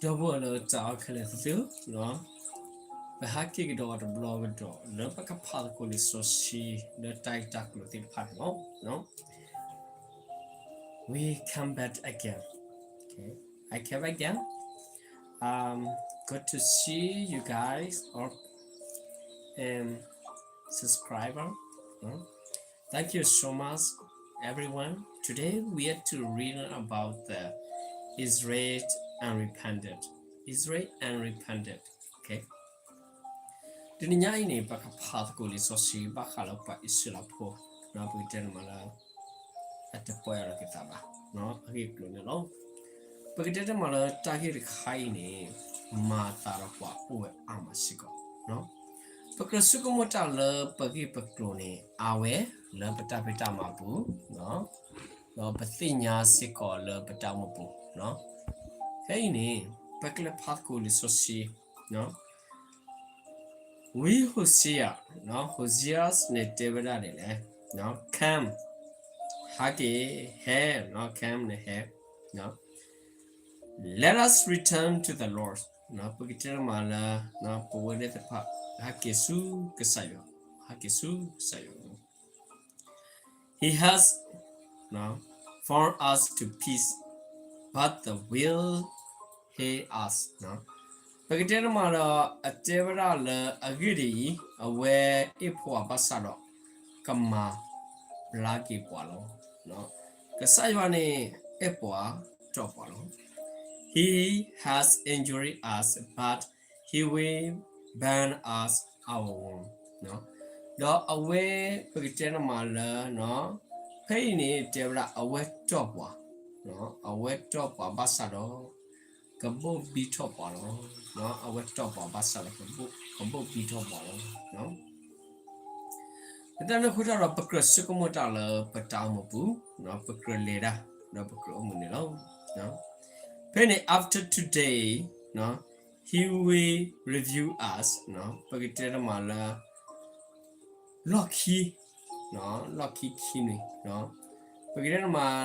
ဒီပုၢ်ဝဲၢ်လၢတၢ်အဲၣ်ခဲလၢာ်သ့ၣ်ဧၢ, ပဟဲက့ၤကဒီးတဘျီကဒီးလၢပကဖးသကိးလံာ်စီဆှံလၢတၢ်ဂ့ၢ်တၢ်ကျိၤသ့ၣ်တဖၣ်န့ၣ်လီၤ. We come back again. Okay, I come again. Um, good to see you guys all and subscriber. Thank you so much, everyone. Today we are to read about the Israel unrepentant. Israel unrepentant. Okay. တနံၤညါအံၤန့ၣ် ပကဖးသကိးလံာ်စီဆှံဘၣ်ဃးလၢပှၤအံၣ်စရ့လးဖိ, ပကတဲတမးလၢ အတပီၢ်ယၢ်လီၤက့ၤသးဘၣ်, အဂ့ၢ်အကျိၤန့ၣ်လီၤ. ပကတဲတမးလၢတၢ်ဂ့ၢ်တခါအံၤန့ၣ် မၤသးဒီးပှၤအိၣ်ဝဲအါမးစ့ၢ်ကီး. ပကြၢးဆိကမိၣ်တၢ်လၢပဂ့ၢ်ပကျိၤန့ၣ် အါဝဲလၢပတၢ်ဖံးတၢ်မၤပူၤ, ဒီးပသ့ၣ်ညါစ့ၢ်ကီးလၢပတၢ်အိၣ်မူပူၤ. ဖဲအံၤန့ၣ် ပကလဲၤဖးသကိးလံာ်စီဆှံ ဝံဟိၤၡ့ယၤ, Hosea န့ၣ်တဲဝဲဒၣ်ဒ်လဲၣ်, Come, ဟဲက့ၤ, ဟဲ, Come န့ၣ်ဟဲ, Let us return to the Lord. ပကတဲတမးလၢ ပဝဲသ့ၣ်တဖၣ် ဟဲက့ၤဆူကစၢ်ယွၤ, ဟဲက့ၤဆူကစၢ်ယွၤ. He has found us to peace, but the will hate us. ပကတဲတမးဒီး အတဲဝဲဒၣ်လၢအဂ့ၢ်ဒ်အံၤ, အဝဲအဲၣ်ဖိအီၤဘၣ်ဆၣ်ဒီး ကမၤဘျါက့ၤပှၤလီၤ. ကစၢ်ယွၤန့ၣ် အဲၣ်ပှၤတီၢ်ပှၤလီၤ. He has injured us, but he will bind us our wound. ဒီးအဝဲ ပကတဲတမးလၢ ဖဲအံၤန့ၣ် တဲဝဲဒၣ်အဝဲတီၢ်ပှၤ, အဝဲတီၢ်ပှၤဘၣ်ဆၣ်ဒီး ကဘိၣ်ဘံထီၣ်ပှၤလီၤ. အဝဲတီၢ်ပှၤဘၣ်ဆၣ်ဒီး ကဘိၣ်ဘံထီၣ်ပှၤလီၤ. လၢတၢ်န့ၣ်အဃိတၢ်ဒီး ပကြၢးဆိကမိၣ်တၢ်လၢပတၢ်အိၣ်မူပူၤ, ပကြၢးလဲၤတၢ် ဒီးပကြၢးအိၣ်မူန့ၣ်လီၤ. ဖဲန့ၣ် after today, he will review us, ပကတဲတမးလၢ လီၢ်ခံ, လီၢ်ခံခံနွံ, ပကတဲတမး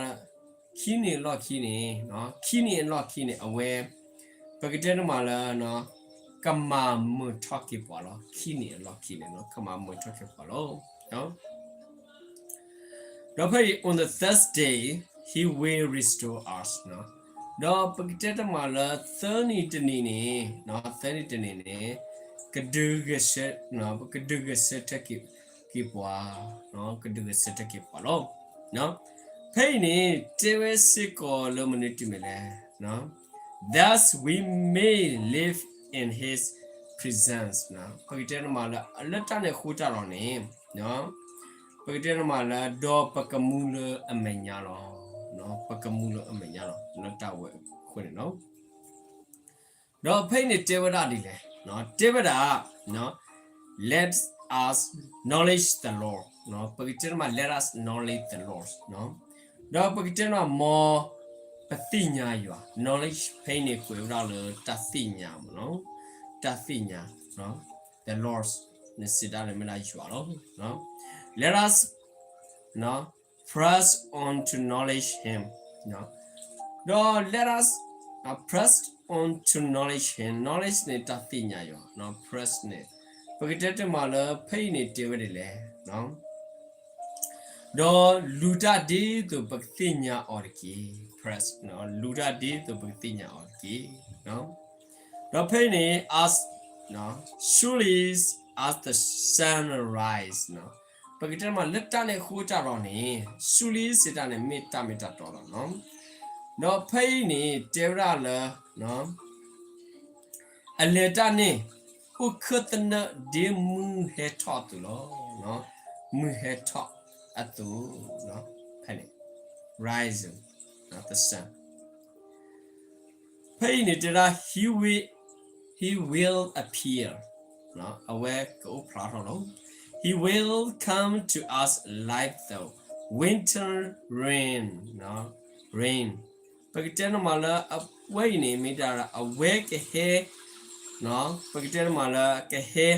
ခံနံၣ်အလီၢ်ခံန့ၣ်, ခံနံၣ်အလီၢ်ခံန့ၣ် အဝဲ ပကတဲတမးလၢ ကမၤမုာ်ထီၣ်က့ၤပှၤလီၤ. ခံနံၣ်အလီၢ်ခံန့ၣ် ကမၤမုာ်ထီၣ်က့ၤပှၤလီၤ. ဒီးဖဲအံၤ on the third day, he will restore us. ဒီးပကတဲတမးလၢသၢနံၤတနံၤန့ၣ်, သၢနံၤတနံၤန့ၣ် ကဒုးဂဲၤဆၢ, ကဒုးဂဲၤဆၢထၢၣ်က့ၤပှၤ, ကဒုးဂဲၤဆၢထၢၣ်က့ၤပှၤလီၤ. ဖဲအံၤန့ၣ် တဲဝဲစ့ၢ်ကီးလၢမနုၤတမံၤလဲၣ်, Thus we may live in his presence. ပကတဲတမးလၢ လၢတၢ်န့ၣ်အဃိတၢ်ဒီးန့ၣ်, ပကတဲတမးလၢ ဒီးပကမူလၢအမဲာ်ညါလီၤ. ပကမူလၢအမဲာ်ညါလီၤ လၢတၢ်ဝဲအဃိန့ၣ်လီၤ. ဒီးဖဲအံၤန့ၣ်တဲဝဲဒၣ်ဒ်လဲၣ်, တဲဝဲဒၣ် Let us acknowledge the Lord. ပကတဲတမး let us acknowledge the Lord. ဒီးပကတဲတမး မ်ပသ့ၣ်ညါယွၤ, knowledge ဖဲအံၤန့ၣ် ကွဲးဝဲဒၣ်လၢတၢ်သ့ၣ်ညါမ့ၢ်နီၤ, တၢ်သ့ၣ်ညါ, the Lord န့ၣ်စံးဒၣ်န့ၣ်မ့ၢ်ဒၣ်ယွၤလီၤ. Let us press on to knowledge him. ဒီး let us press on to knowledge him. Knowledge န့ၣ် တၢ်သ့ၣ်ညါယွၤ, press န့ၣ် ပကတဲတမးလၢဖဲအံၤန့ၣ်တဲဝဲဒ်လဲၣ်, ဒီးလူၤတၢ်ဒ်သိးပကသ့ၣ်ညါအီၤတက့ၢ်. press လူၤတၢ်ဒ်သိးပကသ့ၣ်ညါအီၤတက့ၢ်. ဒီးဖဲအံၤန့ၣ် as surely as the sun rise. ပကတဲတမးလၢတၢ်န့ၣ်အဃိတၢ်ဒီးန့ၣ် surely စံးတၢ်န့ၣ် မ့ၢ်တၢ်မ့ၢ်တၢ်တီလီၤ. ဒီးဖဲအံၤန့ၣ် တဲဝဲဒၣ်လၢ အလဲၤတၢ်န့ၣ် အိၣ်ခၢၣ်သနၢၣ်ဒ်မုၢ်ဟဲထီၣ်အသိးလီၤ. မုၢ်ဟဲထီၣ်အသိး, ဖဲန့ၣ် rising, the sun. ဖဲအံၤန့ၣ်တဲဒၣ် he will, he will appear. အဝဲကအိၣ်ဖျါထီၣ်လီၤ. He will come to us like the winter rain, rain. ပကတဲတမးလၢအဝဲအံၤန့ၣ် မ့ၢ်ဒၣ်အဝဲကဟဲ, ပကတဲတမးလၢကဟဲ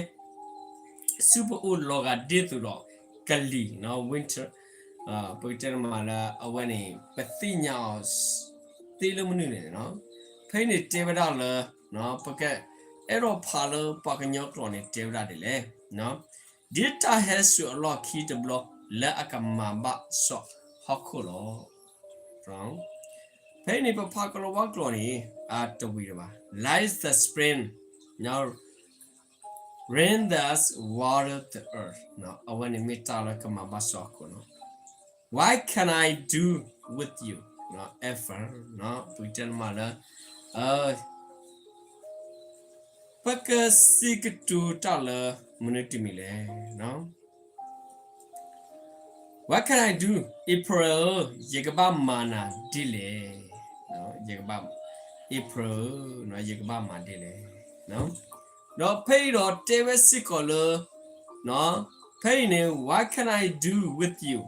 ဆူပအိၣ်လီၤဂာ်ဒ်သိးဒီးကလံၤ, winter, ပကတဲတမးလၢအဝဲန့ၣ် ပသ့ၣ်ညါအီၤသ့လၢမနုၤလဲၣ်န့ၣ်, ဖဲအံၤန့ၣ်တဲဝဲဒၣ်လၢ ပကအဲၣ်ဒိးဖးလၢပှၤကညီကျိာ်န့ၣ် တဲဝဲဒၣ်ဒ်လဲၣ်, ဒ်တၢ်ဟဲစူၤအလီၢ်ခံတဘျီ လၢအကမၤဘၣ်စီၣ်ဟီၣ်ခိၣ်လီၤ. ဖဲအံၤန့ၣ် ပဖးကလီၤဝါကျိာ်န့ၣ် အတဝံၤတဘၣ်, like the spring, rain that water the earth, အဝဲန့ၣ်မ့ၢ်တၢ်လၢကမၤဘၣ်စီၣ်ဟီၣ်ခိၣ်လီၤ. What can I do with you, ever, ပကတဲမးလၢ ပကစံးကတိၤတၢ်လၢမနုၤတမံၤလဲၣ်. What can I do, April, ယကဘၣ်မၤနၤဒ်လဲၣ်, ယကဘၣ်, April, ယကဘၣ်မၤဒ်လဲၣ်. ဒီးဖဲအံၤဒီးတဲဝဲစ့ၢ်ကီးလၢ ဖဲအံၤန့ၣ် what can I do with you,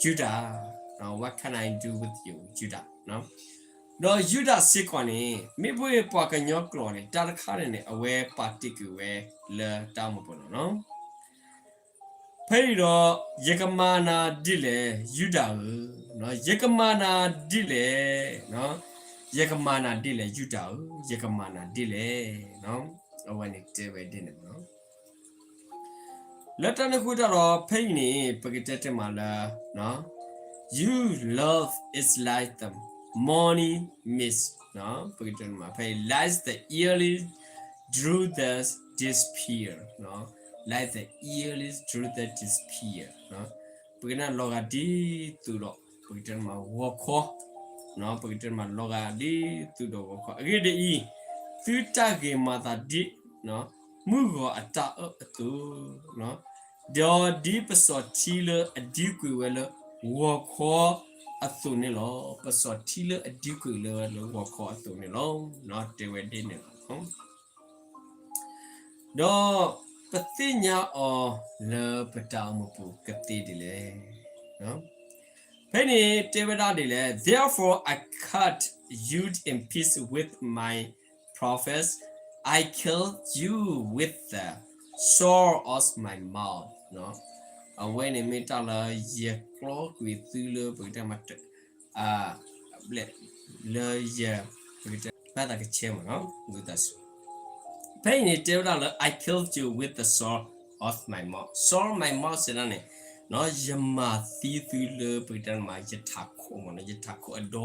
Judah, what can I do with you, Judah, ဒီးယူဒၤစ့ၢ်ကီးန့ၣ် မ့ၢ်ပှၤကညီကျိာ်န့ၣ် တၢ်တခါန့ၣ်န့ၣ် အဝဲပာ်တ့ၢ်ကွံာ်ဝဲလၢတၢ်အိၣ်မူပူၤလီၤ. ဖဲအံၤဒီး ယကမၤနၤဒ်လဲၣ်, ယူဒၤဧၢ, ယကမၤနၤဒ်လဲၣ်, ယကမၤနၤဒ်လဲၣ်, ယူဒၤဧၢ, ယကမၤနၤဒ်လဲၣ်. အဝဲန့ၣ်တဲဝဲဒ်န့ၣ်လီၤ. လၢတၢ်န့ၣ်အဃိတၢ်ဒီး ဖဲအံၤန့ၣ် ပကတဲတဲမးလၢ your love is like the morning mist, ပကတဲမး ဖဲအံၤ like the early dew that disappear, like the early dew that disappear, ပကတဲလီၤဂာ်ဒ်သိးဒီး ပကတဲမးဂီၤခီ, ပကတဲမးလီၤဂာ်ဒ်သိးဒီးဂီၤခီ. အဂ့ၢ်ဒ်အံၤ, သုတၢ်ဂ့ၤမၤသးဒ် မုၢ်ဂီၤအတၢ်အၢၣ်အသိး, ဒီးဒ်ပစီၤထံလၢအဒံကွံာ်ဝဲလၢဂီၤခီအသိးန့ၣ်လီၤ. ပစီၤထံလၢအဒံကွံာ်လၢဂီၤခီအသိးန့ၣ်လီၤ. တဲဝဲဒ်န့ၣ်လီၤ. ဒီးပသ့ၣ်ညါအီၤလၢပတၢ်အိၣ်မူပူၤကသ့ဒ်လဲၣ်. ဖဲန့ၣ်တဲဝဲဒၣ်ဒ်လဲၣ်, Therefore I cut you in pieces with my prophets, I killed you with the sword of my mouth. အဝဲန့ၣ်မ့ၢ်တၢ်လၢယကျီကွံာ်သုလၢပကတဲမး လၢယ ပကတဲဘၣ်သးကဆဲမးနီၤ, ဖဲအံၤန့ၣ်တဲဝဲဒၣ်လၢ I killed you with the sword of my mouth, sword of my mouth စံးဒၣ်န့ၣ် ယမၤသံသုလၢပကတဲမး ယထးခိၣ်မးနီၤ, ယထးခိၣ်အဒီ,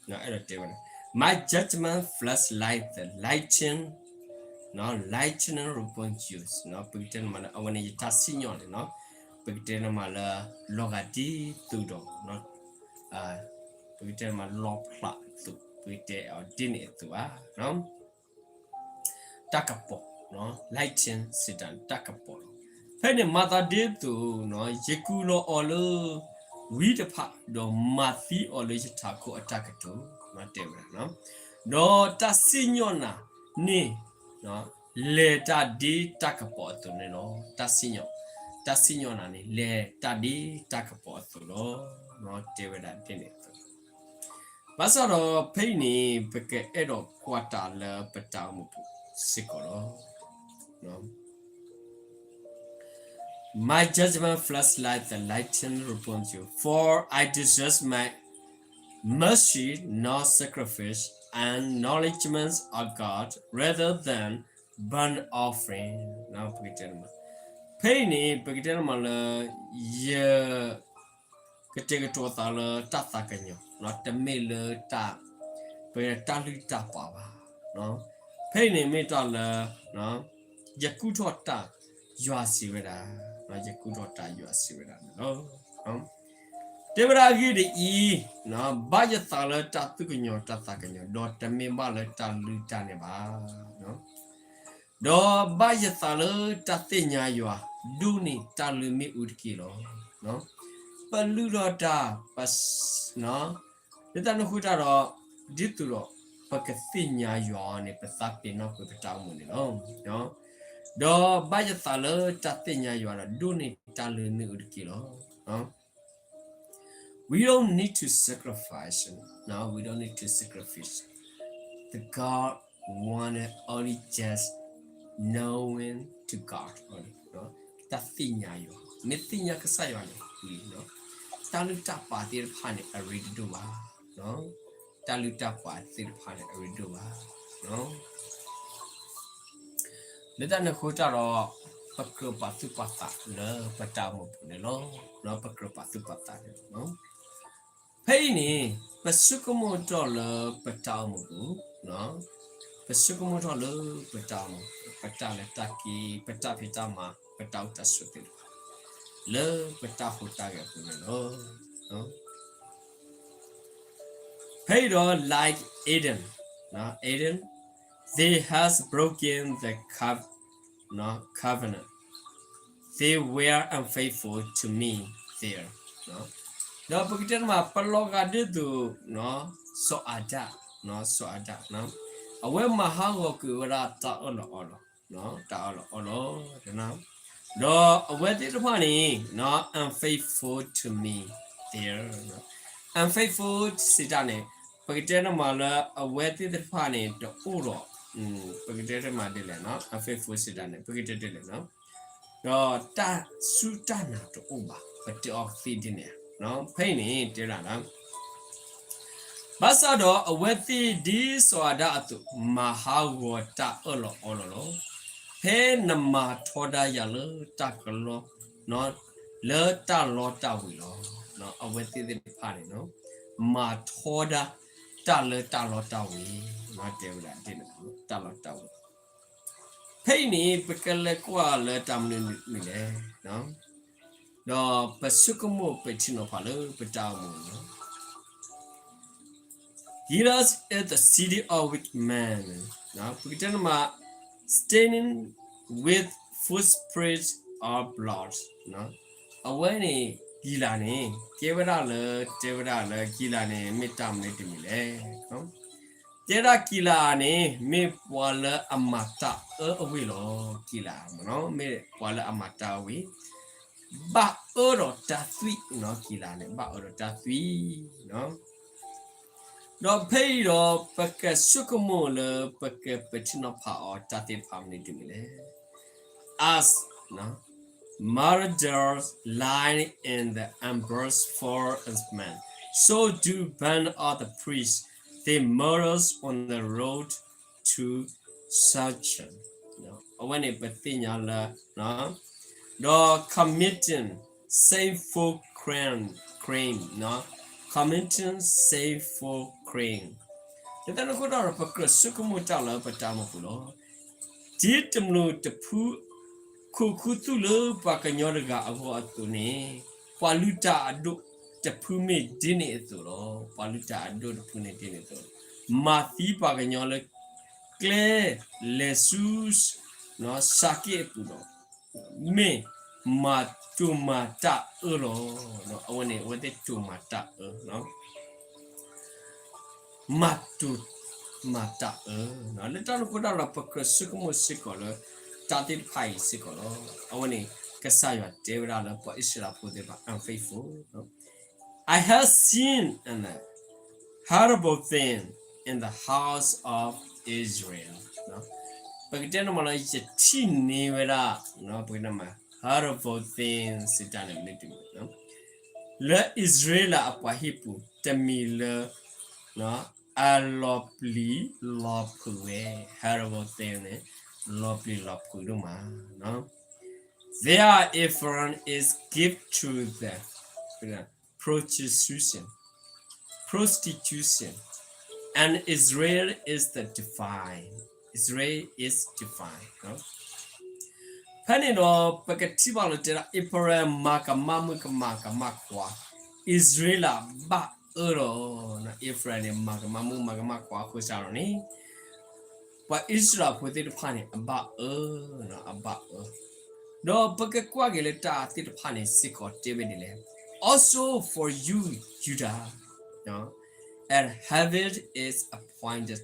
အဲၣ်ဒိးတဲဝဲဒၣ် My judgment flash like the lightning, lightning upon you, ပကတဲမးလၢ အဝဲန့ၣ်ယတၢ်စံၣ်ညီၣ်န့ၣ်နီၤ, ပကတဲမးလၢ လီၤဂာ်ဒ်သိးဒီး ပကတဲမးလီဖျးအသိး, ပကတဲအီၤဒ်န့ၣ်အသိးဧါ. တၢ်ကပီၤ, lightning စံးဒၣ်န့ၣ် တၢ်ကပီၤလီၤ. ဖဲန့ၣ်မၤသးဒ်သိး ယကူၣ်လီၤအီၤလၢ ဝံတဖၣ်, ဒီးမၤသံအီၤလၢယထးခိၣ်အတၢ်ကတိၤ, တဲဝဲဒၣ်, ဒီးတၢ်စံၣ်ညီၣ်နၤန့ၣ် လဲၤတၢ်ဒ်တၢ်ကပီၤအသိးန့ၣ်လီၤ. တၢ်စံၣ်ညီၣ်, တၢ်စံၣ်ညီၣ်နၤန့ၣ် လဲၤတၢ်ဒ်တၢ်ကပီၤအသိးလီၤ. တဲဝဲဒၣ်ဒ်န့ၣ်အသိး ဘၣ်ဆၣ်ဒီးဖဲအံၤန့ၣ် ပကအဲၣ်ဒိးကွၢ်တၢ်လၢပတၢ်အိၣ်မူပူၤစ့ၢ်ကီးလီၤ. My judgment flash like the lightning upon you, for I desire my mercy, not sacrifice, acknowledgement of God rather than burnt offering. ဖဲအံၤန့ၣ် ပကတဲမးလၢ ယ ကတဲာ်ကတီၤသးလၢတၢ်သးကညီၤ, တမ့ၢ်လၢတၢ်, ပတၢ်လုၢ်တၢ်ပာ်ဘၣ်. ဖဲအံၤန့ၣ်မ့ၢ်တၢ်လၢ ယကူၣ်ထီၣ်တၢ်ယွၤစံးဝဲဒၣ်, ယကူၣ်ထီၣ်တၢ်ယွၤစံးဝဲဒၣ်န့ၣ်လီၤ. တဲဝဲဒၣ်အဂ့ၢ်ဒ်အံၤ, ဘၣ်ယသးလၢတၢ်သူၣ်ကညီၤတၢ်သးကညီၤ, ဒီးတမ့ၢ်ဘၣ်လၢတၢ်လုၢ်တၢ်န့ၢ်ဘၣ်. ဒီးဘၣ်ယသးလၢတၢ်သ့ၣ်ညါယွၤ, ဒိၣ်န့ၢ်တၢ်လုၢ်မ့ၣ်အူတက့ၢ်လီၤ. ပလုၢ်ထီၣ်တၢ်, ပ, လၢတၢ်န့ၣ်အဃိတၢ်ဒီး, ဒ်သိးဒီး ပကသ့ၣ်ညါယွၤအီၤန့ၣ် ပသးပ့ၤနီၣ်ကွံာ်ပတၢ်အိၣ်မူန့ၣ်လီၤ. ဒီးဘၣ်ယသးလၢတၢ်သ့ၣ်ညါယွၤဒီး ဒိၣ်န့ၢ်တၢ်လုၢ်မ့ၣ်အူတက့ၢ်လီၤ. We don't need to sacrifice, no, we don't need to sacrifice. The God wanted only just knowing to God only. တၢ်သ့ၣ်ညါယွၤ, မ့ၢ်သ့ၣ်ညါကစၢ်ယွၤန့ၣ်, တၢ်လုၢ်တၢ်ပာ်သ့ၣ်တဖၣ်န့ၣ် အရ့တဒိၣ်ဘၣ်. တၢ်လုၢ်တၢ်ပှ့ၤသ့ၣ်တဖၣ်န့ၣ် အရ့ဒိၣ်ဘၣ်. လၢတၢ်န့ၣ်အဃိတၢ်ဒီး ပကြၢးပာ်သူၣ်ပာ်သးလၢပတၢ်အိၣ်မူပူၤန့ၣ်လီၤ. ပကြၢးပာ်သူၣ်ပာ်သးန့ၣ်လီၤ. ဖဲအံၤန့ၣ် ပဆိကမိၣ်ထီၣ်လၢပတၢ်အိၣ်မူပူၤ, ပဆိကမိၣ်ထီၣ်လၢပတၢ်အိၣ်မူ, ပတၢ်လဲၤတၢ်က့ၤ, ပတၢ်ဖံးတၢ်မၤ, ပတၢ်အိၣ်တၢ်ဆိးသ့ၣ်တဖၣ်, လၢပတၢ်ဟူးတၢ်ဂဲၤအပူၤန့ၣ်လီၤ. ဖဲအံၤဒီး like Eden, Eden, they has broken the cov-, covenant. They were unfaithful to me there. ဒီးပကတဲတမး ပလီၤဂာ်ဒ်သိး စီၤအၤဒၣ်, စီၤအၤဒၣ်, အဝဲမၤဟးဂီၤကွံာ်ဝဲဒၣ်တၢ်အၢၣ်လီၤအီလီၤ, တၢ်အၢၣ်လီၤအီလီၤ, ဒီးအဝဲသ့ၣ်တဖၣ်န့ၣ် unfaithful to me there, unfaithful စံးတၢ်န့ၣ် ပကတဲတမးလၢအဝဲသ့ၣ်တဖၣ်န့ၣ် တအိၣ်ဒီး, ပကတဲတမးဒ်လဲၣ်, unfaithful စံးတၢ်န့ၣ် ပကတဲဒ်လဲၣ်, ဒီးတၢ်စူၢ်တၢ်နာ်တအိၣ်ဘၣ်, ပတဲအီၤကသ့ဒ်န့ၣ်, ဖဲအံၤန့ၣ် တဲဒၣ်လၢ ဘၣ်ဆၣ်ဒီးအဝဲသ့ၣ်ဒ်စီၤအၤဒၣ်အသိး မၤဟးဂီၤတၢ်အၢၣ်လီၤအီလီၤလီၤ. ဖဲနမၤထီဒါယၤလၢတၢ်ကလီ, လၢတၢ်လီတၢ်ဝ့ၤလီၤ. အဝဲသ့ၣ်သ့ၣ်တဖၣ်န့ၣ် မၤထီဒါတၢ်လၢတၢ်လီတၢ်ဝ့ၤ, တဲဝဲဒၣ်ဒ်န့ၣ် တၢ်လီတၢ်ဝ့ၤ ဖဲအံၤန့ၣ် ပကလဲၤကွၢ်လၢတၢ်မနုၤမနုၤလဲၣ်, ဒီးပဆိကမိၣ်ပထံၣ်နီၤဖးလၢပတၢ်အိၣ်မူန့ၣ် Gilead is the city of wicked men, ပကတဲန့ၣ်မး stained with footprints of blood, အဝဲန့ၣ် ကံလၤန့ၣ် ကဲဝဲဒၣ်လၢ တဲဝဲဒၣ်လၢကံလၤန့ၣ် မ့ၢ်တၢ်မနုၤတမံၤလဲၣ်. တဲဒၣ်ကံလၤန့ၣ် မ့ၢ်ပှၤလၢအမၤတၢ်အၢအဝ့ၢ်လီၤ. ကံလၤ မ့ၢ်ပှၤလၢအမၤတၢ်အၢဝ့ၢ်, ဘၣ်အၢဒီးတၢ်သွံၣ်, ကံလၤန့ၣ် ဘၣ်အၢဒီးတၢ်သွံၣ် ဒီးဖဲအံၤဒီး ပကဆိကမိၣ်လၢပကပထံၣ်နီၤဖးအီၤ တၢ်သ့ၣ်တဖၣ်မနုၤတမံၤလဲၣ်. As murders lie in the ambush for a man, so do burn out the priests they murders on the road to Zion. အဝဲန့ၣ်ပသ့ၣ်ညါလၢ ဒီး committing shameful crime, crime, committing shameful crime. လၢတၢ်န့ၣ်အဃိဒီး ပကြၢးဆိကမိၣ်တၢ်လၢပတၢ်အိၣ်မူပူၤလီၤ. ဒ်တမျိးတဖု ခိးခူသူၣ်လၢပှၤကညီတဂၤအဂီၢ်အသိးန့ၣ်, ပှၤလုၢ်တၢ်အဒိၣ်တဖုမ့ၢ်ဒ်န့ၣ်အသိးလီၤ. ပှၤလုၢ်တၢ်အဒိၣ်တဖုန့ၣ်ဒ်န့ၣ်အသိး, မၤသံပှၤကညီလၢ ကျဲလဲၤဆူ စးက့ၣ်အပူၤဒီး မ့ၢ်မၤတိၢ်မၤတၢ်အၢလီၤ. အဝဲန့ၣ် အဝဲသ့ၣ်တိၢ်မၤတၢ်အၢ မၤတိၢ်မၤတၢ်အၢ, လၢတၢ်န့ၣ်အဃိဒီး ပကြၢးဆိကမိၣ်စ့ၢ်ကီးလၢ တၢ်သ့ၣ်တဖၣ်အံၤစ့ၢ်ကီးလီၤ. အဝဲန့ၣ် ကစၢ်ယွၤတဲဝဲဒၣ်လၢပှၤအံၣ်စရ့လးဖိသ့ၣ်တဖၣ် unfaithful, I have seen a horrible thing in the house of Israel. ပကတဲန့ၣ်မးလၢ ယထံၣ်န့ၢ်ဝဲဒၣ် ပကတဲမး horrible thing စံးတၢ်န့ၣ်မ့ၢ်တမံၤ လၢအံၣ်စရ့လးအပှၤဟံၣ်ပူၤ တမံၤလၢ အလီၤပျံၤလီၤဖုးဝဲ, horrible thing န့ၣ် လီၤပျံၤလီၤဖုးဒိၣ်မး. There Ephraim is given to the prostitution, prostitution, and Israel is the defiled, Israel is defiled. ဖဲန့ၣ်ဒီး ပကထံၣ်ဘၣ်လီၤတဲဒၣ် အ့ဖရံ မၤကမၣ်မုၣ်ကမၣ်ကမၣ်ခွါ, အံၣ်စရ့လးဘၣ်အၢလီၤ. အ့ဖရံန့ၣ် မၤကမၣ်မုၣ်မၤကမၣ်ခွါအဃိစ့ၢ်ကီးန့ၣ် ပှၤအံၣ်စရ့လးဖိသ့ၣ်တဖၣ်န့ၣ် အဘၣ်အၢ, အဘၣ်အၢ, ဒီးပကကွၢ်က့ၤလၢတၢ်သ့ၣ်တဖၣ်န့ၣ်စ့ၢ်ကီးတဲဝဲဒ်လဲၣ်. Also for you, Judah, and heaven is appointed,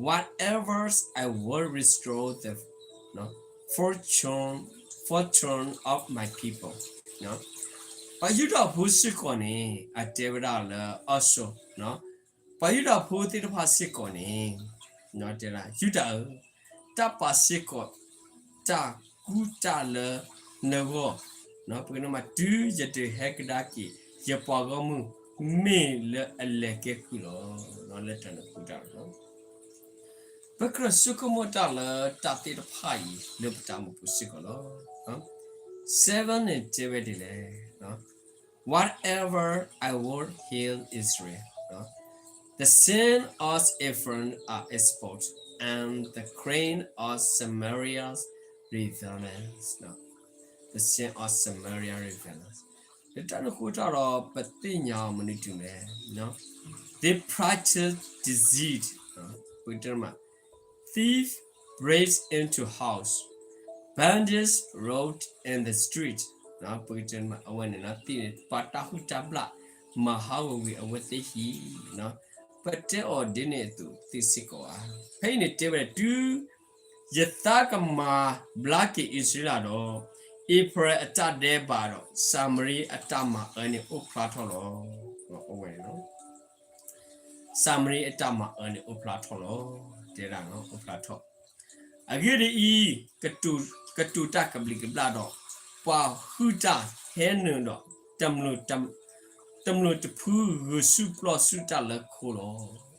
whatever I will restore the fortune, fortune of my people. ပှၤယူဒၤဖိစ့ၢ်ကီးန့ၣ် အတဲဝဲဒၣ်လၢ also, ပှၤယူဒၤဖိသ့ၣ်တဖၣ်စ့ၢ်ကီးန့ၣ် တဲဒၣ် ယူဒၤဧၢ, တၢ်ပာ်စ့ၢ်ကီးတၢ်ကူတၢ်လၢနဂီၢ်, ပကတဲမး တုၤယဒုးဟဲကဒါက့ၤ ယပှၤဂီၢ်မုၢ် မ့ၢ်လၢအလဲၤကဲကုၢ်လီၤ. လၢတၢ်န့ၣ်အဃိတၢ်လီၤ. ပကြၢးဆိကမိၣ်တၢ်လၢတၢ်သ့ၣ်တဖၣ်အံၤလၢပတၢ်အိၣ်မူပူၤစ့ၢ်ကီးလီၤ. Seven န့ၣ်တဲဝဲဒ်လဲၣ်, Whatever I would heal Israel, the sins of Ephraim are exposed, and the crime of Samaria revealed. The sin of Samaria revealed. လၢတၢ်န့ၣ်အဃိတၢ်ဒီး ပသ့ၣ်ညါအီၤမနုၤတမံၤလဲၣ်. They practice deceit, ပကတဲမး thief breaks into house, bandits rob in the street. ပကတဲမး အဝဲန့ၣ် သ့ၣ်ပှၤတၢ်ဟုၣ်တၢ်ဘျၣ် မၤဟးဂီၤကွံာ်အဝဲသ့ၣ်ဟံၣ်, ပတဲအီၤဒ်န့ၣ်အသိးသ့စ့ၢ်ကီးဧါ. ဖဲအံၤန့ၣ်တဲဝဲဒၣ် တုၤယသးကမၤဘျါက့ၤအံၣ်စရ့လးဒီး, အ့ဖရ့အတၢ်ဒဲးဘးဒီး စၤမရံအတၢ်မၤအၢန့ၣ်အိၣ်ဖျါထီၣ်လီၤ. အဝဲန့ၣ် စၤမရံအတၢ်မၤအၢန့ၣ်အိၣ်ဖျါထီၣ်လီၤ. တဲဒၣ် အိၣ်ဖျါထီၣ်. အဂ့ၢ်ဒ်အံၤ, ကတိၤတၢ်ကဘျံးကဘျၣ်ဒီး ပှၤဟုၣ်တၢ်ဟဲနုာ်ဒီး တမျိာ်တဖုဂုာ်ဆူၣ်ပျီၢ်ဆူၣ်တၢ်လၢခိလီ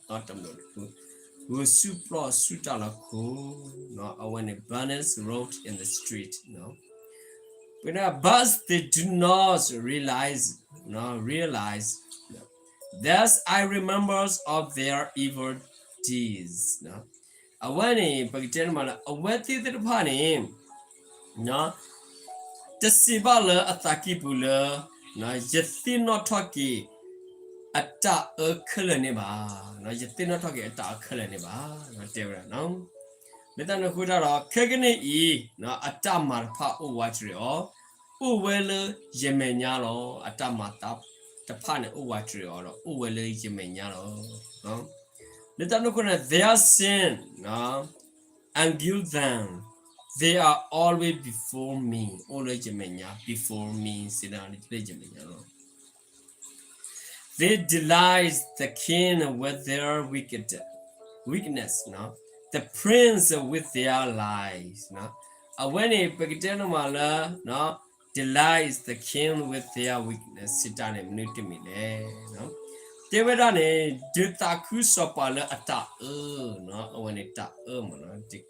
ၤ. တမျိာ်တဖု ဂုာ်ဆူၣ်ပျီၢ်ဆူၣ်တၢ်လၢခိ, အဝဲန့ၣ် bandits rob in the street. But they do not realize, realize that I remember of their evil deeds. အဝဲန့ၣ် ပကတဲန့ၣ်မးလၢ အဝဲသ့ၣ်သ့ၣ်တဖၣ်န့ၣ် တစံးဘၣ်လၢအသးကံၢ်ပူၤလၢ ယသ့ၣ်နီၣ်ထီၣ်က့ၤအတၢ်အၢခဲလၢာ်န့ၣ်ဘၣ်, ယသ့ၣ်နီၣ်ထီၣ်က့ၤအတၢ်အၢခဲလၢာ်န့ၣ်ဘၣ်, တဲဝဲဒၣ်. လၢတၢ်န့ၣ်အဃိတၢ်ဒီး ခဲကနံၣ်အံၤ အတၢ်မၤတဖၣ်အိၣ်ဝးတရံးအီၤ, အိၣ်ဝဲလၢယမဲာ်ညါလီၤ. အတၢ်မၤတဖၣ်န့ၣ်အိၣ်ဝးတရံးအီၤဒီး အိၣ်ဝဲလၢယမဲာ်ညါလီၤ. လၢတၢ်န့ၣ်အဃိန့ၣ် their sin, I knew them, they are always before me, အိၣ်လၢယမဲာ်ညါ, before me စံးဒၣ်လၢယမဲာ်ညါလီၤ. They delight the king with their wicked, wickedness, the prince with their lies. အဝဲန့ၣ် ပကတဲန့ၣ်မးလၢ delight the king with their wickedness စံးတၢ်န့ၣ် မနုၤတမံၤလဲၣ်. တဲဝဲဒၣ်န့ၣ် ဒုးသးခုစီၤပၤလၢအတၢ်အၢ, အဝဲန့ၣ်တၢ်အၢမးလီၤ. ဒီး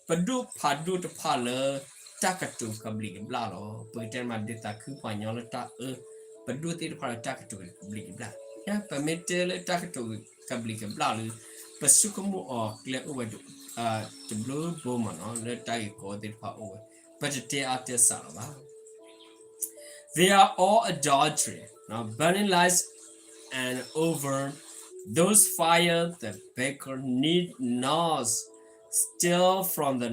ပဒိၣ်ဖးဒိၣ်တဖၣ်လၢ တၢ်ကတိၤကဘျံးကဘျၣ်လီၤ. ပကတဲမး ဒုးသးခုပှၤညီလၢတၢ်အၢ, ပဒိၣ်သ့ၣ်တဖၣ်လၢတၢ်ကတိၤကဘျံးကဘျၣ်. ပမ့ၢ်တဲလၢတၢ်ကတိၤကဘျံးကဘျၣ်လၢ ပဆိကမိၣ်အီၤကျဲအိၣ်ဝဲ တဘျုးဘိမးနီၤ လၢတၢ်ဂ့ၢ်ကီသ့ၣ်တဖၣ်အိၣ်ဝဲ, ပတတဲအါတဲစှၤလီၤဘၣ်. They are all adultery, burning lies and over those fire the baker need not steal from the,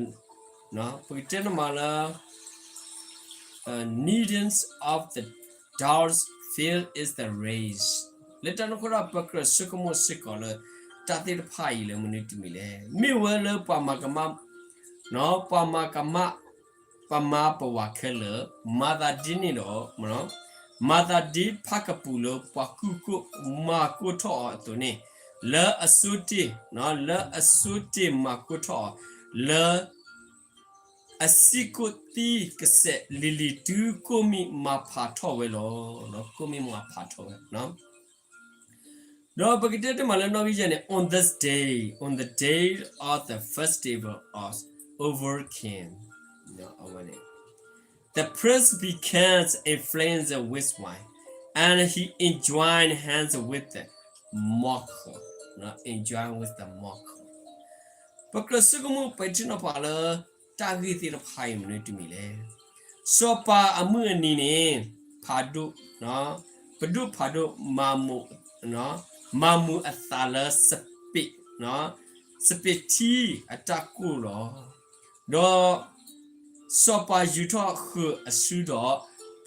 ပကတဲန့ၣ်မးလၢ kneadings of the dough filled is the rage. လၢတၢ်န့ၣ်အဃိဒီး ပကြၢးဆိကမိၣ်စ့ၢ်ကီးလၢ တၢ်သ့ၣ်တဖၣ်အံၤလၢမနုၤတမံၤလဲၣ်. မ့ၢ်ဝဲလၢပှၤမၤကမၣ်, ပှၤမၤကမၣ် ပမၤပဝးခဲလၢာ် မၤသးဒ်န့ၣ်ဒီး မၤသးဒ်ဖးကပူၤလၢပှၤကူၣ်ကိၣ်မၤကိၢ်ထီၣ်အီၤအသိးန့ၣ်, လၢအဆိတ့ၢ်, လၢအဆိတ့ၢ်မၤကိၢ်ထီၣ်အီၤ လၢ အဆံးကိၣ်သံကစဲးလံၤလံၤ တုၤကိၣ်မံၣ်မၤဖးထီၣ်ဝဲလီၤ. ကိၣ်မံၣ်မၤဖးထီၣ်ဝဲ ဒီးပကတဲတမံၤလၢနီၣ်ဂံၢ်ယဲၢ်န့ၣ် on this day, on the day of the festival of overcame, အဝဲန့ၣ် the prince became inflamed with wine, and he enjoined hands with the mocker, enjoined with the mocker. ပကြၢးဆိကမိၣ်ပဲာ်ထံနီၤဖးလၢ တၢ်ဂ့ၢ်သ့ၣ်တဖၣ်အံၤမနုၤတမံၤလဲၣ်. စီၤပၤအမုၢ်အနံၤန့ၣ် ဖးဒိၣ်, ပဒိၣ်ဖးဒိၣ် မၤမူအသးလၢစပံး, စပံးထံအတၢ်ကိၢ်လီၤ. ဒီး စီၤပၤယူာ်ထီၣ်ဃုာ်အစုဒီး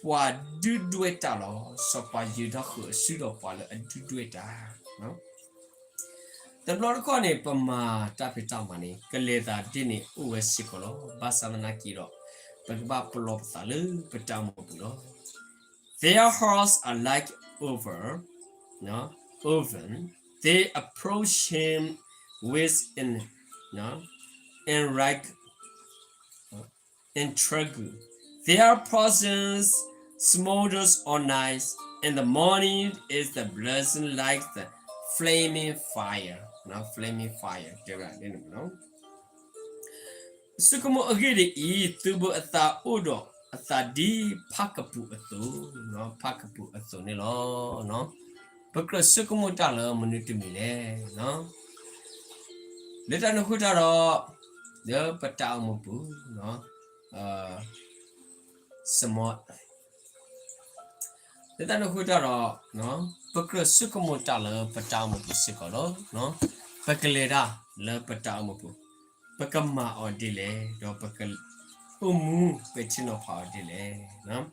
ပှၤဒုၣ်ဒွဲၣ်တၢ်လီၤ. စီၤပၤယူာ်ထီၣ်ဃုာ်အစုဒီးပှၤလၢအဒုၣ်ဒွဲၣ်တၢ် တဘျီတခီၣ်န့ၣ် ပမၤတၢ်ဖံးတၢ်မၤန့ၣ် ကလဲၤသးဒ်န့ၣ်အိၣ်ဝဲစ့ၢ်ကီးလီၤ. ဘၣ်ဆၣ်သနာ်က့ဒီး ပကဘၣ်ပလီၢ်ပသးလၢပတၢ်အိၣ်မူပူၤလီၤ. Their hearts are like oven, oven. They approach him with an, intrigue. Their presence smothers all night. and the morning is the blessing like the flaming fire, flaming fire တဲဝဲဒၣ်န့ၣ်လီၤ. ဆိကမိၣ်အဂ့ၢ်ဒ်အံၤ, သုဘၣ်အသးအိၣ်ဒီးအသးဒ်ဖၣ်ကပူၤအသိး, ဖၣ်ကပူၤအသိးန့ၣ်လီၤ. ပကြၢးဆိကမိၣ်တၢ်လၢမနုၤတမံၤလဲၣ်. လၢတၢ်န့ၣ်အဃိတၢ်ဒီး, လၢပတၢ်အိၣ်မူပူၤ, စမီ လၢတၢ်န့ၣ်အဃိတၢ်ဒီး, ပကြၢးဆိကမိၣ်တၢ်လၢပတၢ်အိၣ်မူပူၤစ့ၢ်ကီးလီၤ. ပကလဲၤတၢ်လၢပတၢ်အိၣ်မူပူၤ, ပကမၤအီၤဒ်လဲၣ်, ဒီးပကအိၣ်မူပထံနီၤဖးအီၤဒ်လဲၣ်.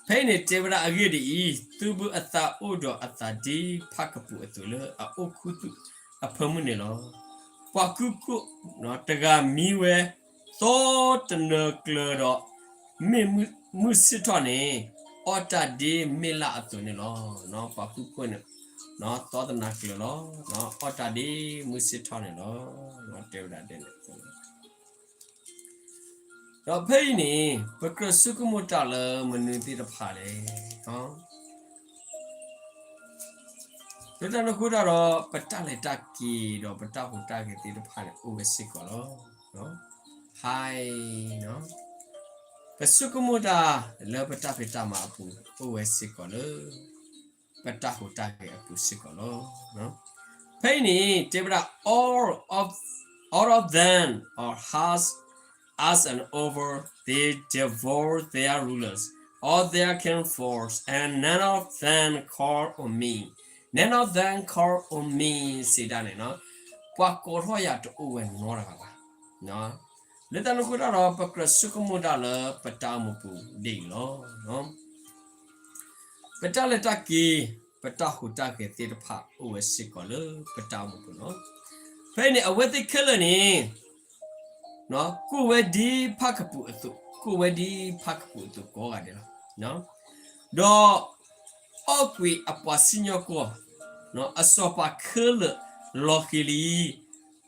ဖဲအံၤန့ၣ်တဲဝဲဒၣ်အဂ့ၢ်ဒ်အံၤ, သုဘၣ်အသးအိၣ်ဒီးအသးဒ်ဖၣ်ကပူၤအသိးလၢအအိၣ်ခူသူၣ်အဖၢမုၢ်န့ၣ်လီၤ. ပှၤကူၣ်ခိၣ်တဂၤမံဝဲသီတနၢၤကျၢၤဒီး, မ့ၢ်မုၢ်ဆ့ၣ်ထီၣ်န့ၣ်, အီၣ်တၢ်ဒ်မ့ၢ်လၢ်အသိးန့ၣ်လီၤ. ပှၤကူၣ်ခိၣ်န့ၣ်, သီတနၢၤကျၢၤလီၤ, အီၣ်တၢ်ဒ်မုၢ်ဆ့ၣ်ထီၣ်န့ၣ်လီၤ. တဲဝဲဒၣ်ဒ်န့ၣ် ဒီးဖဲအံၤန့ၣ်, ပကြၢးဆိကမိၣ်တၢ်လၢမနုၤသ့ၣ်တဖၣ်လဲၣ်. လၢတၢ်န့ၣ်အဃိတၢ်ဒီး, ပတၢ်လဲၤတၢ်က့ၤဒီးပတၢ်ဟူးတၢ်ဂဲၤသ့ၣ်တဖၣ်န့ၣ် အိၣ်ဝဲစ့ၢ်ကီးလီၤ. ဟါ, ပဆိကမိၣ်တၢ်လၢပတၢ်ဖံးတၢ်မၤအပူၤ အိၣ်ဝဲစ့ၢ်ကီးလၢ ပတၢ်ဟူးတၢ်ဂဲၤအပူၤစ့ၢ်ကီးလီၤ. ဖဲအံၤန့ၣ် တဲဝဲဒၣ်, all of, all of them are harsh as an oven, they devour their rulers, all their kin falls, and none of them call on me, none of them call on me စံးတၢ်န့ၣ်, ပှၤကိးထီၣ်ယၤတအိၣ်ဝဲနီတဂၤဘၣ်. လၢတၢ်န့ၣ်အဃိတၢ်ဒီး ပကြၢးဆိကမိၣ်တၢ်လၢပတၢ်အိၣ်မူပူၤဒ်အံၤလီၤ. ပတၢ်လဲၤတၢ်က့ၤ, ပတၢ်ဟူးတၢ်ဂဲၤသ့ၣ်တဖၣ်အိၣ်ဝဲစ့ၢ်ကီးလၢပတၢ်အိၣ်မူပူၤလီၤ. ဖဲအံၤန့ၣ် အဝဲသ့ၣ်ခဲလၢာ်န့ၣ် ကိးဝဲဒ်ဖၣ်ကပူၤအသိး, ကိးဝဲဒ်ဖၣ်ကပူၤအသိးကိးဂၤဒဲးလီၤ. ဒီး အီၣ်ကွံာ်အပှၤစံၣ်ညီၣ်ကွီၢ်, အစီၤပၤခဲလၢာ်လီၤဃံၤလံ,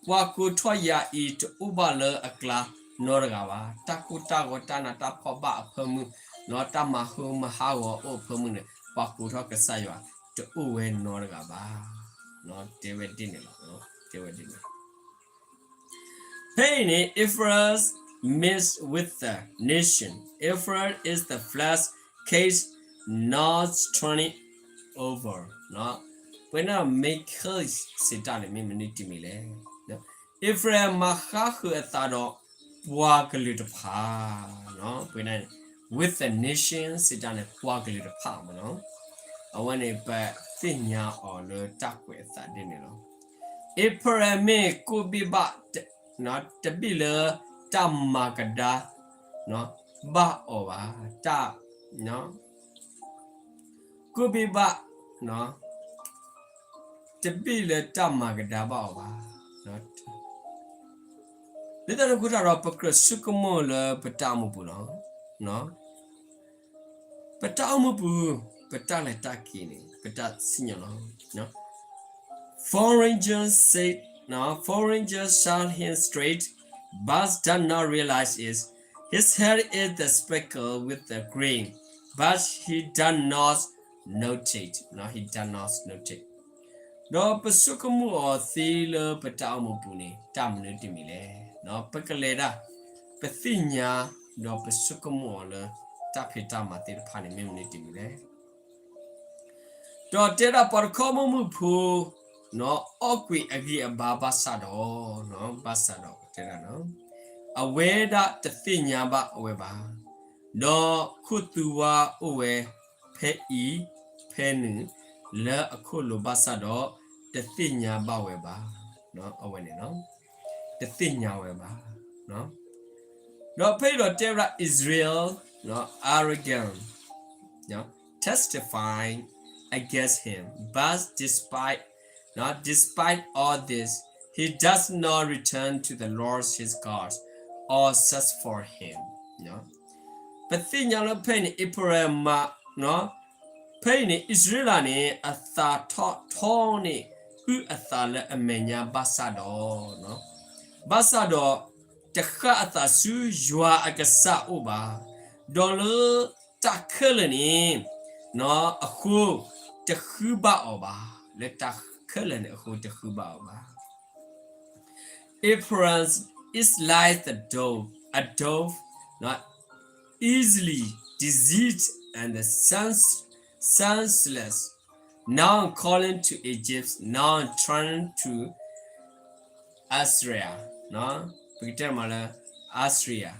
ပှၤကိးထီၣ်ယၤအံၤတအိၣ်ဘၣ်လၢအကျါနီတဂၤဘၣ်. တၢ်ကိၢ်တၢ်ဂီၤတၢ်နးတၢ်ဖှီၣ်ဘၣ်အဖၢမုၢ်, တၢ်မၤဟူမၤဟးဂီၤအိၣ်အဖၢမုၢ်န့ၣ် ပှၤကိးထီၣ်ကစၢ်ယွၤတအိၣ်ဝဲနီတဂၤဘၣ်. တဲဝဲဒ်န့ၣ်လီၤ. တဲဝဲဒ်န့ၣ် ဖဲအံၤန့ၣ် Ephraim meets with the nation, Ephraim is the flesh case not turning over. ပဝဲန့ၣ် make case စံးတၢ်န့ၣ် မ့ၢ်မနုၤတမံၤလဲၣ်. အ့ဖရံမၤဃါဃုာ်အသးဒီးပှၤကလုာ်တဖၣ်, ပဝဲန့ၣ် with the nation စံးတၢ်န့ၣ် ပှၤကလုာ်တဖၣ်မ့ၢ်နီၤ, အဝဲန့ၣ် ပသ့ၣ်ညါအီၤလၢတၢ်ကွဲးအသးဒ်န့ၣ်လီၤ. အ့ဖရံမ့ၢ်ကိးဘ့ၣ်ဘၣ် တဘ့ၣ်လၢတၢ်မၤကဒါ ဘၣ်အီၤဘၣ်, တၢ် ကိးဘ့ၣ်ဘၣ် တဘ့ၣ်လၢတၢ်မၤကဒါဘၣ်အီၤဘၣ်. လၢတၢ်န့ၣ်အဃိတၢ်ဒီး ပကြၢးဆိကမိၣ်လၢပတၢ်အိၣ်မူပူၤလီၤ. ပတၢ်အိၣ်မူပူၤ, ပတၢ်လဲၤတၢ်က့ၤန့ၣ် ပတၢ်စံၣ်ညီၣ်လီၤ. Foreigner said, foreigner shot him straight, but does not realize it. His head is the speaker with the grain, but he does not notice, he does not notice. ဒီးပဆိကမိၣ်အီၤသ့လၢပတၢ်အိၣ်မူပူၤန့ၣ် တၢ်မနုၤတမံၤလဲၣ်. ပကလဲၤဒၣ် ပသ့ၣ်ညါ ဒီးပဆိကမိၣ်အီၤလၢ တၢ်ဖံးတၢ်မၤသ့ၣ်တဖၣ်န့ၣ် မ့ၢ်မနုၤတမံၤလဲၣ်. ဒီးတဲဒၣ်ပှၤတခီဘီမုၢ်ဖိ အီၣ်ကွံာ်အဂံၢ်အဘါဘၣ်ဆၣ်ဒီး, ဘၣ်ဆၣ်ဒီးတဲဒၣ်, အဝဲဒၣ်တသ့ၣ်ညါဘၣ်ဝဲဘၣ်. ဒီးခိၣ်သူဝါအိၣ်ဝဲဖဲအံၤဖဲနုာ်လၢအခိၣ်လိၤဘၣ်ဆၣ်ဒီး တသ့ၣ်ညါဘၣ်ဝဲဘၣ်. အဝဲန့ၣ် တသ့ၣ်ညါဝဲဘၣ်. ဒီးဖဲအံၤဒီးတဲဝဲဒၣ် Israel arrogant testifying against him, but despite, despite all this, he does not return to the Lord his God or search for him. ပသ့ၣ်ညါလၢဖဲအံၤန့ၣ် အ့ဖရံမၤ ဖဲအံၤန့ၣ် အံၣ်စရ့လးန့ၣ် အသးထီၣ်ထီန့ၢ် ဟုၣ်အသးလၢအမဲာ်ညါဘၣ်ဆၣ်ဒီး, ဘၣ်ဆၣ်ဒီး တဃၣ်အသးဆူယွၤအကစၢ်အအိၣ်ဘၣ်. ဒီးလၢတၢ်ခဲလၢာ်န့ၣ် အဃိ တဃုဘၣ်အီၤဘၣ်, လၢတၢ်ခဲလၢာ်န့ၣ်အဃိတဃုဘၣ်အီၤဘၣ်. Ephraim is like the dove, a dove, not easily deceived and sense, senseless, now calling to Egypt, now turning to Assyria, ပကတဲမးလၢ Assyria,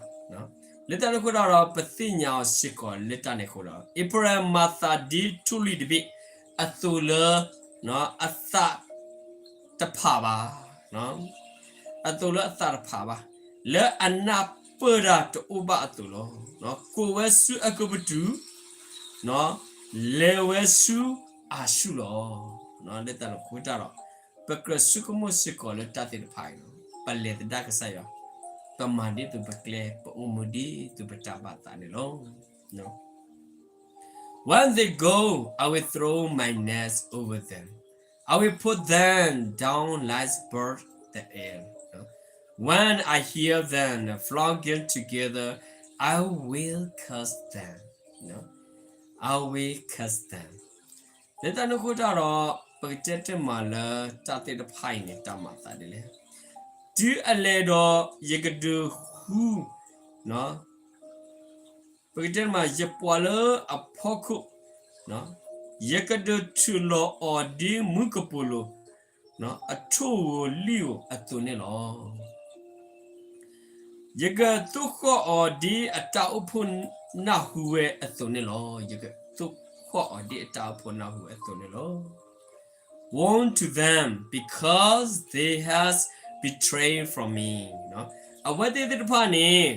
လၢတၢ်န့ၣ်အဃိဒီး ပသ့ၣ်ညါအီၤစ့ၢ်ကီးလၢတၢ်န့ၣ်အဃိဒီး အ့ဖရၢၣ်မၤသးဒ်ထိၣ်လွံၢ်တဘ့ၣ်အသိးလၢ အသးတဖးဘၣ်, အသိးလၢအသးတဖးဘၣ်, လၢအနၢ်ပၢၢ်တၢ်တအိၣ်ဘၣ်အသိးလီၤ. ကိးဝဲဆူအကပတူး, လဲၤဝဲဆူအၤရှူၢ်လီၤ. လၢတၢ်န့ၣ်အဃိတၢ်ဒီး ပကြၢးဆိကမိၣ်စ့ၢ်ကီးလၢတၢ်သ့ၣ်တဖၣ်အံၤလီၤ. ပလဲၤသဒၣ်ကစၢ်ယွၤ, ပမၤဒ်သိးပကျဲ, ပအိၣ်မူဒ်သိးပတၢ်ဘၣ်သးန့ၣ်လီၤ. When they go, I will throw my nets over them. I will put them down like birds the air. When I hear them flocking together, I will curse them. I will curse them. လၢတၢ်န့ၣ်အဃိတၢ်ဒီး ပကတဲတမးလၢတၢ်သ့ၣ်တဖၣ်အံၤန့ၣ် တၢ်မၤသးဒ်လဲၣ်. တုၤအလဲၤဒီး ယကဒုးဃု ပကတဲတမး ယပှၤလၢအဖီခိၣ်, ယကဒုးထုးလီၤအီၤဒ်မူကပိာ်လိၤ အထိၣ်ဧိၤလံၣ်ဧိၤအသိးန့ၣ်လီၤ. ယကသိၣ်ဃီၣ်အီၤဒ်အတၢ်အိၣ်ဖှိၣ်နၢ်ဟူဝဲအသိးန့ၣ်လီၤ. ယကသိၣ်ဃီၣ်အီၤဒ်အတၢ်အိၣ်ဖှိၣ်နၢ်ဟူဝဲအသိးန့ၣ်လီၤ. Woe to them, because they have betrayed from me. အဝဲသ့ၣ်သ့ၣ်တဖၣ်န့ၣ်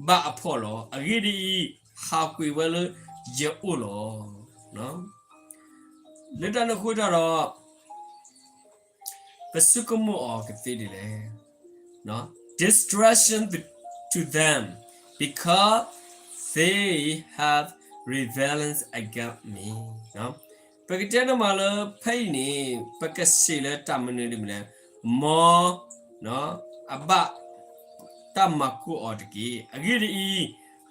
ဘၣ်အဖှီၣ်လီၤ. အဂ့ၢ်ဒ်အံၤ, ဟးကွံာ်ဝဲလၢယအိၣ်လီၤ. လၢတၢ်န့ၣ်အဃိတၢ်ဒီး ပဆိကမိၣ်အီၤကသ့ဒ်လဲၣ်. Destruction to them, because they have rebelled against me. ပကတဲန့ၣ်မးလၢဖဲအံၤန့ၣ် ပကစံးလၢတၢ်မနုၤဒ်လဲၣ်, မ်အဘၣ်တၢ်မၤကိၢ်အီၤတက့ၢ်. အဂ့ၢ်ဒ်အံၤ,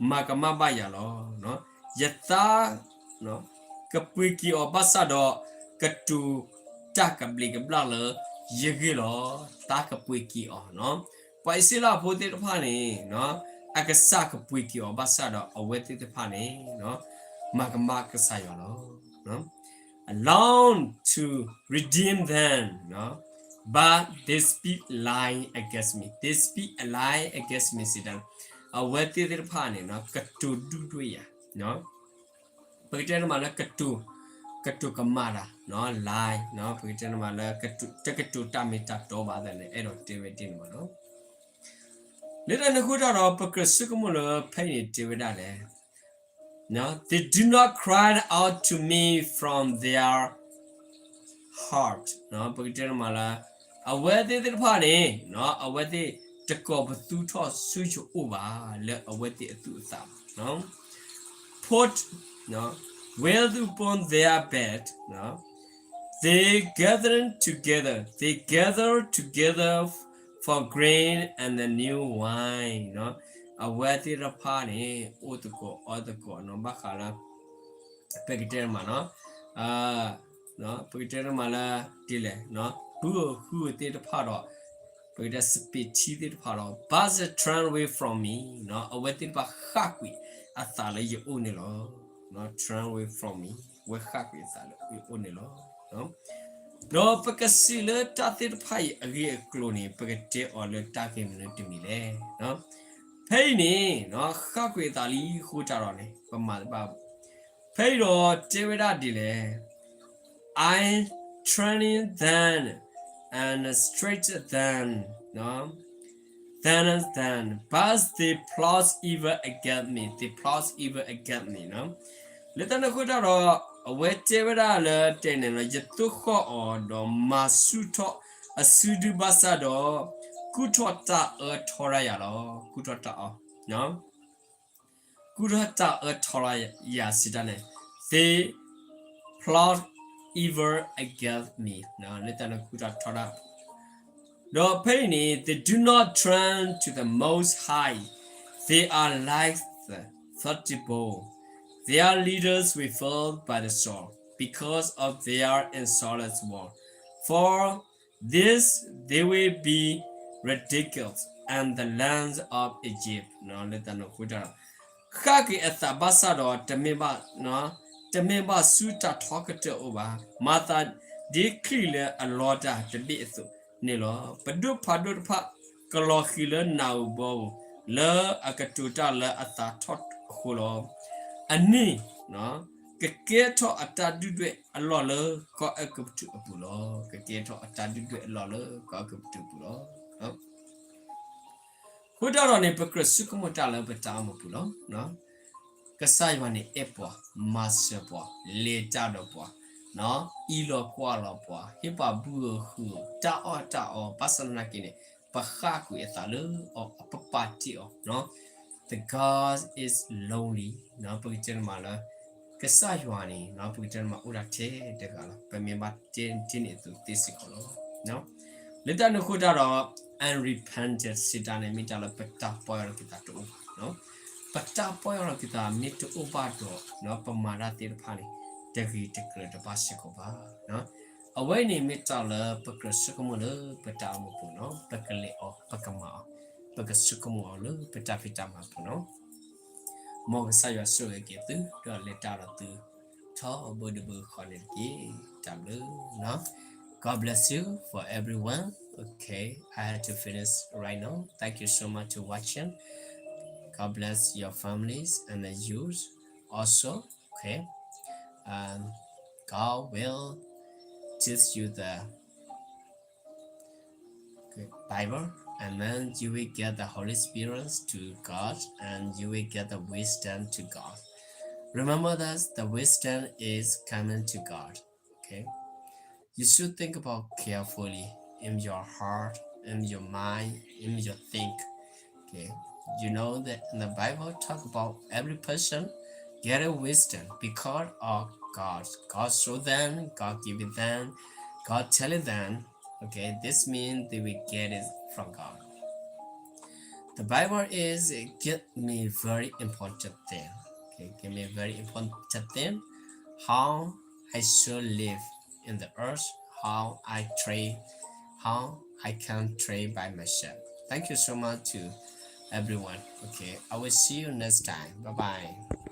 မၤကမၣ်ဘၣ်ယၤလီၤ. ယသး ကပှ့ၤက့ၤအီၤဘၣ်ဆၣ်ဒီး ကတိၤတၢ်ကဘျံးကဘျၣ်လၢယဂ့ၢ်လီၤ. သးကပှ့ၤက့ၤအီၤ. ပှၤအံၣ်စရ့လးဖိသ့ၣ်တဖၣ်န့ၣ် အကစၢ်ကပှ့ၤက့ၤအီၤဘၣ်ဆၣ်ဒီး အဝဲသ့ၣ်တဖၣ်န့ၣ် မၤကမၣ်ကစၢ်ယွၤလီၤ. I long to redeem them, but they speak lie against me. They speak a lie against me စံးတၢ်န့ၣ် အဝဲသ့ၣ်သ့ၣ်တဖၣ်န့ၣ် ကတိၤဒုၣ်ဒွဲၣ်ယၤ ပကတဲန့ၣ်မးလၢ ကတိၤကမၣ်တၢ် lie, ပကတဲန့ၣ်မးလၢ တကတိၤတၢ်မ့ၢ်တၢ်တီဘၣ်သးန့ၣ် အဲၣ်ဒိးတဲဝဲဒ်န့ၣ်မးလီၤ. လၢတၢ်န့ၣ်အဃိတၢ်ဒီး ပကြၢးဆိကမိၣ်လၢဖဲအံၤန့ၣ်တဲဝဲဒၣ်လဲၣ်. They do not cry out to me from their heart, ပကတဲန့ၣ်မးလၢ အဝဲသ့ၣ်သ့ၣ်တဖၣ်န့ၣ် အဝဲသ့ၣ်တကိးပသူထီၣ်ဆူယအိၣ်ဘၣ် လၢအဝဲသ့ၣ်အသူၣ်အသးဘၣ်. Put, wealth upon their bed, they gather together, they gather together for grain and the new wine. အဝဲသ့ၣ်တဖၣ်န့ၣ် အိၣ်သကိးအီသကိးနီၤ ဘၣ်ဃးလၢ ပကတဲတမးနီၤ ပကတဲတမးလၢ ဒ်လဲၣ် ပုၢ်ဧိၤဟုဧိၤသ့ၣ်တဖၣ်ဒီး ပကတဲစပံးထံသ့ၣ်တဖၣ်ဒီး but they turn away from me, အဝဲသ့ၣ်တဖၣ်ဃၣ်ကွံာ်အသးလၢယအိၣ်န့ၣ်လီၤ. Turn away from me, အဝဲဃၣ်ကွံာ်အသးလၢယအိၣ်န့ၣ်လီၤ. ဒီးပကစံးလၢတၢ်သ့ၣ်တဖၣ်အံၤအဂ့ၢ်အကျိၤန့ၣ် ပကတဲအီၤလၢတၢ်ဂ့ၢ်မနုၤတမံၤလဲၣ်. ဖဲအံၤန့ၣ် ဃၣ်ကွံာ်အသးလံအဃိတၢ်ဒီးန့ၣ် ပမၤတဘၣ် ဖဲအံၤဒီးတဲဝဲဒၣ်ဒ်လဲၣ်, I turning them and straight them, then, then, but they plot evil against me, they plot evil against me. လၢတၢ်န့ၣ်အဃိတၢ်ဒီး အဝဲတဲဝဲဒၣ်လၢတဲန့ၣ်လီၤ ယသိၣ်ဃီၣ်အီၤဒီးမၤဆူၣ်ထီၣ်အစုဒုၣ်ဘၣ်ဆၣ်ဒီး ကူၣ်ထီၣ်တၢ်အၢထီဒါယၤလီၤ. ကူၣ်ထီၣ်တၢ်အၢ ကူၣ်ထီၣ်တၢ်အၢထီဒါယၤစံးတၢ်န့ၣ် they plot evil against me. လၢတၢ်န့ၣ်ကူၣ်ထီၣ်ထီဒါ ဒီးဖဲအံၤန့ၣ် they do not turn to the Most High, they are like the thunderbolt, their leaders will fall by the sword because of their insolent war. For this they will be ridiculed in the land of Egypt. လၢတၢ်န့ၣ်အဃိတၢ်ဒီး ဃၣ်ကွံာ်အသးဘၣ်ဆၣ်ဒီး တမ့ၢ်ဘၣ် တမ့ၢ်ဘၣ်ဆူတၢ်ထီကတၢၢ်အိၣ်ဘၣ်. မၤသးဒ်ချံၣ်လၢအလီတၢ်တဘ့ၣ်အသိးန့ၣ်လီၤ. ပဒိၣ်ဖးဒိၣ်တဖၣ် ကလီၤဃံၤလၢနၢ်ဧိၤဘီဧိၤ လၢအကတိၤတၢ်လၢအသးထီၣ်အဃိလီၤ. အန့ၣ် ကကဲထီၣ်အတၢ်ဒုၣ်ဒွဲၣ်အလီၢ်လၢကီၢ်အဲၤကူပတူးအပူၤလီၤ. ကကဲထီၣ်အတၢ်ဒုၣ်ဒွဲၣ်အလီၢ်လၢကီၢ်အဲၤကူပတူးအပူၤလီၤ. အဃိတၢ်ဒီးန့ၣ် ပကြၢးဆိကမိၣ်တၢ်လၢပတၢ်အိၣ်မူပူၤလီၤ. ကစၢ်ယွၤန့ၣ်အဲၣ်ပှၤ, မၤစၢၤပှၤ, လဲၤတၢ်ဒီးပှၤ, အံးလီၤကွၢ်လီၤပှၤ, ဟ့ၣ်ပှၤဘုဧိၤဟုဧိၤ, တၢ်အီၣ်တၢ်အီ, ဘၣ်ဆၣ်သနာ်က့န့ၣ် ပဃၣ်ကွံာ်အသးလၢအီၤ, ပပာ်တ့ၢ်အီၤ. The God is lonely. ပကတဲန့ၣ်မးလၢ ကစၢ်ယွၤန့ၣ် ပကတဲန့ၣ်မးအိၣ်ဒၣ်ထဲတဂၤလီၤ. ပမ့ၢ်ဘၣ်တဲန့ၣ်အသိးသ့စ့ၢ်ကီးလီၤ. လၢတၢ်န့ၣ်အဃိတၢ်ဒီး unrepentant စံးတၢ်န့ၣ် မ့ၢ်တၢ်လၢပတၢ်ပီၢ်ယၢ်လီၤက့ၤသးတအိၣ်ဘၣ်. ပတၢ်ပီၢ်ယၢ်လီၤက့ၤသးမ့ၢ်တအိၣ်ဘၣ်ဒီး ပမၤတၢ်သ့ၣ်တဖၣ်န့ၣ် တဂ့ၤတကြၢးတဘၣ်စ့ၢ်ကီးဘၣ်. အဝဲအံၤန့ၣ်မ့ၢ်တၢ်လၢပကြၢးဆိကမိၣ်လၢပတၢ်အိၣ်မူပူၤနီၤ, ပကလဲၤအီၤ ပကမၤအီၤ, ပကဆိကမိၣ်အီၤလၢပတၢ်ဖံးတၢ်မၤပူၤနီၤ. မ်ကစၢ်ယွၤဆိၣ်ဂ့ၤက့ၤသု ဒီးလဲၤတၢ်ဒီးသု ထီဘိတဘိဃီန့ၣ်တက့ၢ်. တၢ်ဘျုးနီၤ. God bless you for everyone. Okay, I have to finish right now. Thank you so much to watching. God bless your families and the youth also. Okay. Um, God will teach you the, okay, Bible, and then you will get the Holy Spirit to God, and you will get the wisdom to God. Remember that the wisdom is coming to God. Okay. You should think about carefully in your heart, in your mind, in your think. Okay. You know that in the Bible talk about every person get a wisdom because of God. God show them, God give it them, God tell it them. Okay, this means they will get it from God. The Bible is give me very important thing. Okay, give me very important thing. How I should live in the earth, how I train, how I can train by myself. Thank you so much to everyone. Okay, I will see you next time. Bye bye.